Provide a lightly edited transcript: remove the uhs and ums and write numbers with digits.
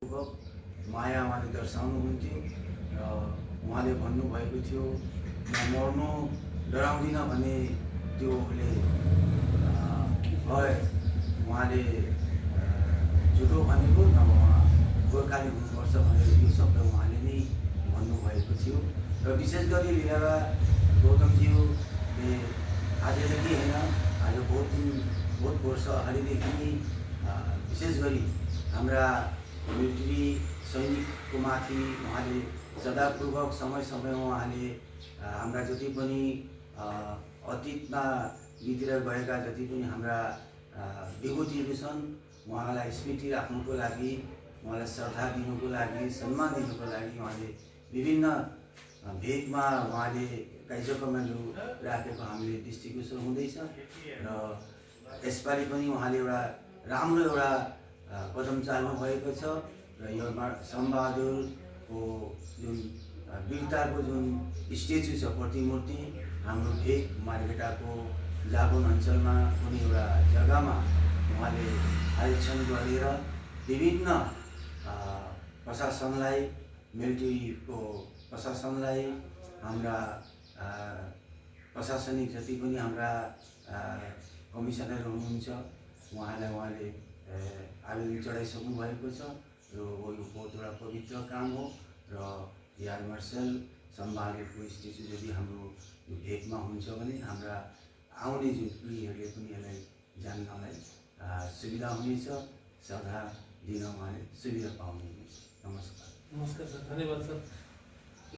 माया उहाँले दर्शाउनुहुन्थ्यो र उहाँले भन्नुभएको थियो म मर्नु डराउँदिनँ भने त्यो भय उहाँले झुटो भनेको नभए उहाँ गोर्खाली हुनुपर्छ भनेर यो शब्द उहाँले नै भन्नुभएको थियो र विशेष गरी लीलाबा गौतमज्यूले आजदेखि होइन आज बहुत वर्ष अगाडिदेखि विशेष गरी हाम्रा मिलिट्री सैनिकको माथि उहाँले सदापूर्वक समय समयमा उहाँले हाम्रा जति पनि अतीतमा बितेर गएका जति पनि हाम्रा विभूतिहरू छन् उहाँलाई स्मृति राख्नुको लागि उहाँलाई श्रद्धा दिनुको लागि सम्मान दिनुको लागि उहाँले विभिन्न भेगमा उहाँले कार्यक्रमहरू राखेको हामीले दृष्टिगोचर हुँदैछ र यसपालि पनि उहाँले एउटा राम्रो एउटा कदम चाल्नु भएको छ र यो समबहादुरको जुन वीरताको जुन स्ट्याचु छ प्रतिमूर्ति हाम्रो भेग मार्केटाको जागोन अञ्चलमा कुनै एउटा जग्गामा उहाँले आयोजन गरेर विभिन्न प्रशासनलाई मिलिट्रीको प्रशासनलाई हाम्रा प्रशासनिक जति पनि हाम्रा कमिसनर हुनुहुन्छ उहाँले आवेदन चढाइसक्नु भएको छ र यो बहुत एउटा पवित्र काम हो र एयर मार्शल समबहादुरको स्ट्याचु यदि हाम्रो यो भेगमा हुन्छ भने हाम्रा आउने जुन पिँढीहरूले पनि यसलाई जान्नलाई सुविधा हुनेछ, श्रद्धा दिन उहाँले सुविधा पाउनुहुनेछ। नमस्कार। नमस्कार सर, धन्यवाद सर।